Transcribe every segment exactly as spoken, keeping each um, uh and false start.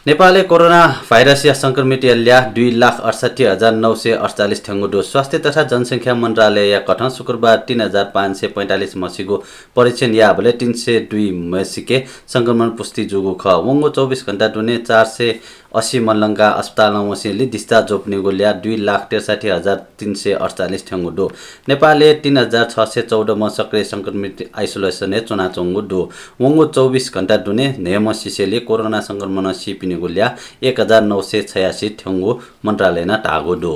नेपालय् कोरोना भाइरसया संक्रमितया ल्याः दुई लाख अठसट्ठी हजार नौ सय अठचालिस थ्यंगु दु। स्वास्थ्य तथा जनसंख्या मन्त्रालयया कथं शुक्रबार तीन हजार पाँच सय पैँतालिस म्हसीगु परीक्षण याःबलय् तीन सय दुई म्हसीके संक्रमण पुष्टि जूगु खः। वंगु चौबिस घण्टा दुने चार सय अस्सी मलंकाः अस्पतालं वंसेंलि discharge ज्वःपिनिगु ल्याः दुई लाख त्रिसट्ठी हजार तीन सय अठचालिस थ्यंगु दु। नेपालय् तीन हजार छ सय चौध म्ह सक्रिय संक्रमित isolation-य् च्वनाच्वंगु दु। वंगु चौबिस घण्टा दुने न्हय्म्ह सिसेंलि कोरोना संक्रमणं सीपिनिगु ल्याः एक हजार नौ सय छयासी थ्यंगु मन्त्रालयनं धाःगु दु।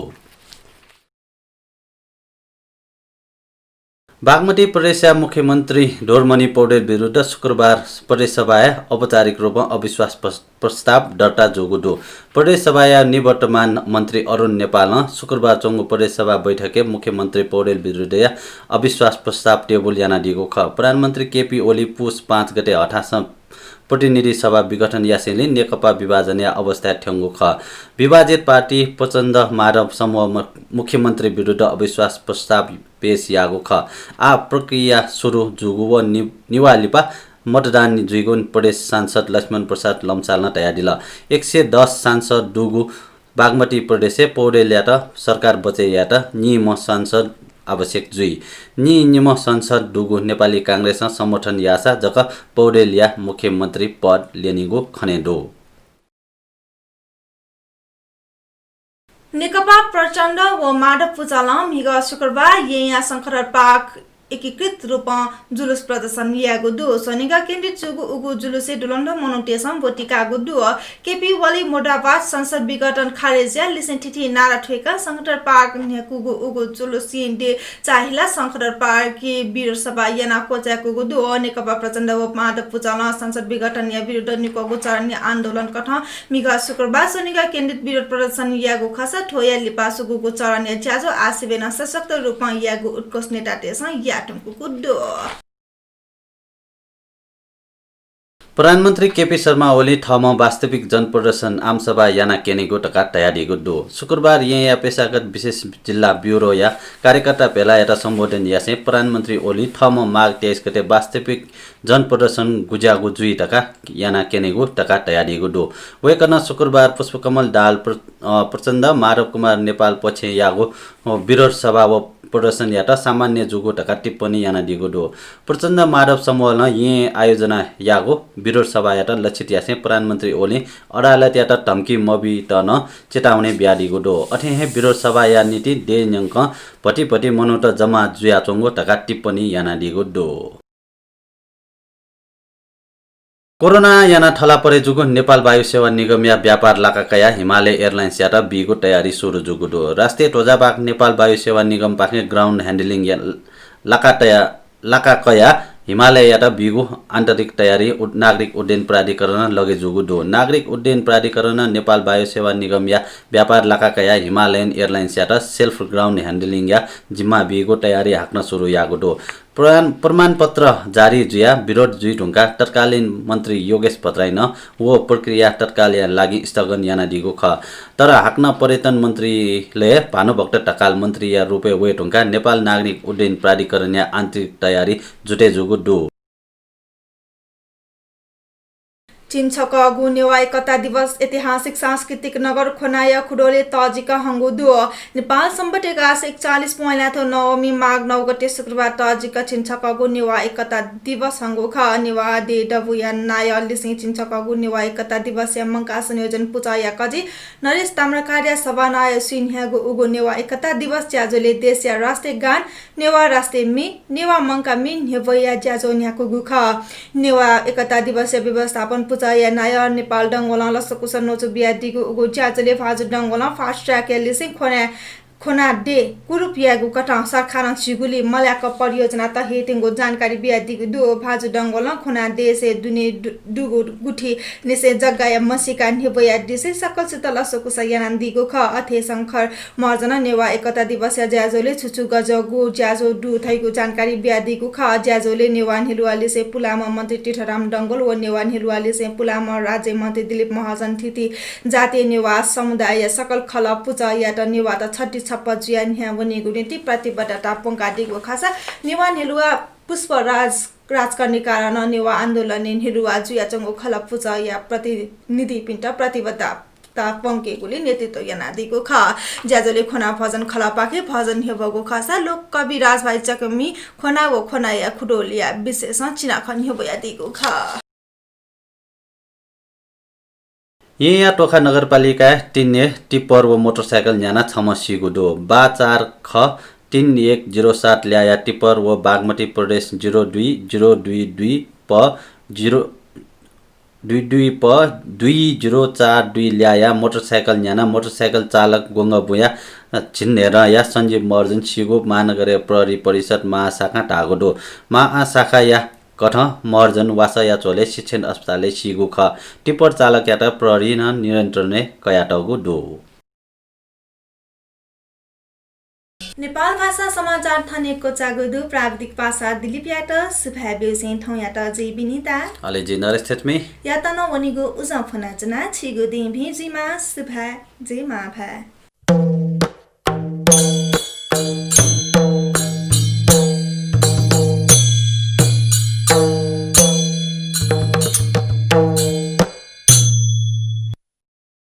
बागमती प्रदेशया मुख्यमन्त्री डोरमणि पौडेल विरुद्ध शुक्रबार प्रदेश सभाय् औपचारिक रूपं अविश्वास प्रस-, प्रस्ताव दर्ता जूगु दु। प्रदेश सभाया निवर्तमान मन्त्री अरुण नेपालं शुक्रबार च्वंगु प्रदेश सभा बैठकय् मुख्यमन्त्री पौडेल विरुद्धया अविश्वास प्रस्ताव टेबुल यानादीगु खः। प्रधानमन्त्री केपी ओली पुस पाँच गते हथासं प्रतिनिधि सभा विघटन यासेंलि नेकपा विभाजनया अवस्थाय् थ्यंगु खः। विभाजित पार्टी प्रचण्ड माधव समूह म-, मुख्यमन्त्री विरुद्ध अविश्वास प्रस्ताव पेश याःगु खः। आः प्रक्रिया सुरु जूगु व नि-, निवाः लिपा मतदान जुइगु प्रदेश सांसद लक्ष्मण प्रसाद लम्सालं धयादिल। एक सय दस सांसद दुगु बागमती प्रदेशय् पौडेलयात सरकार बचय् यायेत निम्ह सांसद आवश्यक जुइ। निनिम्ह सांसद दुगु नेपाली कांग्रेसं समर्थन याःसा जक पौडेलया मुख्यमन्त्री पद ल्यनीगु खने दु। नेकपा प्रचण्ड व माधव पुचलं म्हिगः शुक्रबार येँया शंखधर पार्क एकीकृत रूपं जुलुस प्रदर्शन याःगु दु। स्वनिगः केन्द्रित जूगु उगु जुलुसय् दुलन्धु मनूतय्सं ब्वति काःगु दु। केपी ओली मुर्दाबाद, संसद विघटन खारेज या लिसें थीथी नारा थ्वय्काः शंखधर पार्क न्ह्याकूगु उगु जुलुसं देय् चाहिला शंखधर पार्कय् विरोध सभा यानाः क्वचाय्कूगु दु। नेकपा प्रचण्ड व माधव पुचलं संसद विघटनया विरुद्ध निक्वःगु चरणया आन्दोलन कथं म्हिगः शुक्रबार स्वनिगः केन्द्रित विरोध प्रदर्शन याःगु खःसा थ्वया लिपा सुगुगु चरणया ज्याझ्वः आः सिबें नं सशक्त रूपं यायेगु उत्कर्ष नेतातय्सं याये धुंकूगु दु। प्रधानमन्त्री केपी शर्मा ओलीं थःम्हं वास्तविक जनप्रदर्शन आमसभा यानाः क्यनेगु धकाः धयादीगु दु। शुक्रबार येँया पेशागत विशेष जिल्ला ब्युरोया कार्यकर्ता भेलायात सम्बोधन यासें प्रधानमन्त्री ओलीं थःम्हं माघ तेइस गते वास्तविक जनप्रदर्शन गुज्याःगु जुइ धकाः यानाः क्यनेगु धकाः धयादीगु दु। वय्कलं शुक्रबार पुष्पकमल दाहाल प्र-, अ, प्रचण्ड, माधव कुमार नेपाल पक्षं याःगु, अ, विरोध सभा व प्रदर्शनयात सामान्य जूगु धकाः टिप्पणी यानादीगु दु। प्रचण्ड माधव समूहं येँय् आयोजना याःगु विरोध सभायात लक्षित यासें प्रधानमन्त्री ओलीं अदालतयात धम्की मबीत नं चेतावनी बियादीगु दु। अथे हे विरोध सभाया निंतिं देय् न्यंकं भति भति मनूत जम्मा जुयाच्वंगु धकाः टिप्पणी यानादीगु दु। कोरोना यानाः थलापरे जूगु नेपाल वायु सेवा निगमया व्यापार लाका कयाः हिमालय एयरलाइन्सयात बीगु तयारी सुरु जूगु दु। राष्ट्रिय ध्वजावाहक नेपाल वायु सेवा निगमपाखें ground handling या लाका तया-, लाका कयाः हिमालययात बीगु आन्तरिक तयारी उड-, नागरिक उड्डयन प्राधिकरणं लगे जूगु दु। नागरिक उड्डयन प्राधिकरणं नेपाल वायु सेवा निगमया व्यापार लाका कयाः हिमालयन एयरलाइन्सयात self ground handling या जिम्मा बीगु तयारी हाकनं सुरु याःगु दु। प्रमाण-, प्रमाणपत्र जारी जुयाः विरोध जुइधुंकाः तत्कालीन मन्त्री योगेश भट्टराईं नं व प्रक्रिया तत्कालया लागि स्थगन यानादीगु खः। तर हाकनं पर्यटन मन्त्रालयय् भानुभक्त ढकाल मन्त्रीया रूपय् वयेधुंकाः नेपाल नागरिक उड्डयन प्राधिकरणया आन्तरिक तयारी जुटे जूगु दु। झिंछकःगु नेवाः एकता दिवस ऐतिहासिक सांस्कृतिक नगर खोनाया खुदोलय् तःजिक हंगु दु। नेपाल संवत् एघार सय एकचालिस पहेँलाथ्व नवमी माघ नौ गते शुक्रबार तःजिक झिंछकःगु नेवाः एकता दिवस हंगु खः। नेवाः देय् दबूया नायः लिसें झिंछकःगु नेवाः एकता दिवसया मंकाः संयोजन पुचःया कजि नरेश ताम्राकारया सभानायः स्वीन्ह्याःगु उगु नेवाः एकता दिवस ज्याझ्वलय् देशया राष्ट्रिय गान नेवाः राष्ट्रिय म्ये, नेवाः मंकाः म्ये न्ह्यब्वया ज्याझ्वः न्ह्याकूगु खः। नेवाः एकता दिवसया व्यवस्थापन पुचःया नायः नेपाल डंगोलं लसकुस न्वचु बियादीगु उगु ज्याझ्वलय् भाजु डंगोलं fast track या लिसें खोना, खोना देय् कुरूप यायेगु कथं सरकारं झिगुली मल्याक परियोजनात हयेत्यंगु जानकारी बियादीगु दु। भाजु डंगोलं खोना देय् दुने दु-, दुगु गुथि निसें जग्गाया म्हसीका न्ह्यब्वयादिसें सकलसित लसकुस यानादीगु खः। अथे शंकर महर्जनं नेवाः एकता दिवसया ज्याझ्वलय् छु छु गज्याःगु ज्याझ्वः दु धइगु जानकारी बियादीगु खः। ज्याझ्वलय् नेवाः न्ह्यलुवा लिसें पुलांम्ह मन्त्री तीर्थराम डंगोल व नेवाः न्ह्यलुवा लिसें पुलांम्ह राज्य मन्त्री दिलीप महर्जन थीथी जातीय नेवाः समुदायया सकल खलः पुचःयात नेवाःत छधी छप्पँ जुयाः न्ह्यावनीगु निंतिं प्रतिबद्धता प्वंकादीगु खःसा नेवाः न्ह्यलुवा पुष्पराज राजकर्णिकारं नेवाः आन्दोलनय् निरुवा जुयाच्वंगु खलः पुचःया प्रतिनिधिपिन्त प्रतिबद्धता प्वंकेगुली नेतृत्व यानादीगु खः। ज्याझ्वलय् ख्वना भजन खलःपाखें भजन न्ह्यब्वःगु खःसा लोककवि राजभाइ जखमी ख्वना व ख्वनाया खुद्वःया विषयसं चिनाखँ न्ह्यब्वयादीगु खः। येँया तोखा नगरपालिकाय् तिनय् टिप्पर व मोटरसाइकल न्ह्यानाः छम्ह सीगु दु। बा चार ख तीन एक जिरो सात ल्याःया टिप्पर व बागमती प्रदेश जिरो दुई जिरो दुई दुई प जिरो दुई दुई प दुई जिरो चार दुई ल्याःया मोटरसाइकल न्ह्यानाः मोटरसाइकल चालक ग्वंगः बुँया झिंन्हय्‌दँया सञ्जीव महर्जन सीगु महानगरीय प्रहरी परिषद महाशाखां धाःगु दु। महाशाखाया कथं महर्जन वासःया झ्वलय् शिक्षण अस्पतालय् सीगु खः। टिप्पर चालकयात प्रहरीं नियन्त्रणय् कयातःगु दु। नेपाल भाषा समाचार थन हे क्वचाःगु दु। प्राविधिक पासा दिलीपयात सुभाय् ब्यूसें थौंयात जि विनिता। अले जि नरेश थेच्मी। यात नं वनेगु उजं फ्वनाच्वना। छिगु दिं भिं जुइमा। सुभाय्। जय मांभाय्।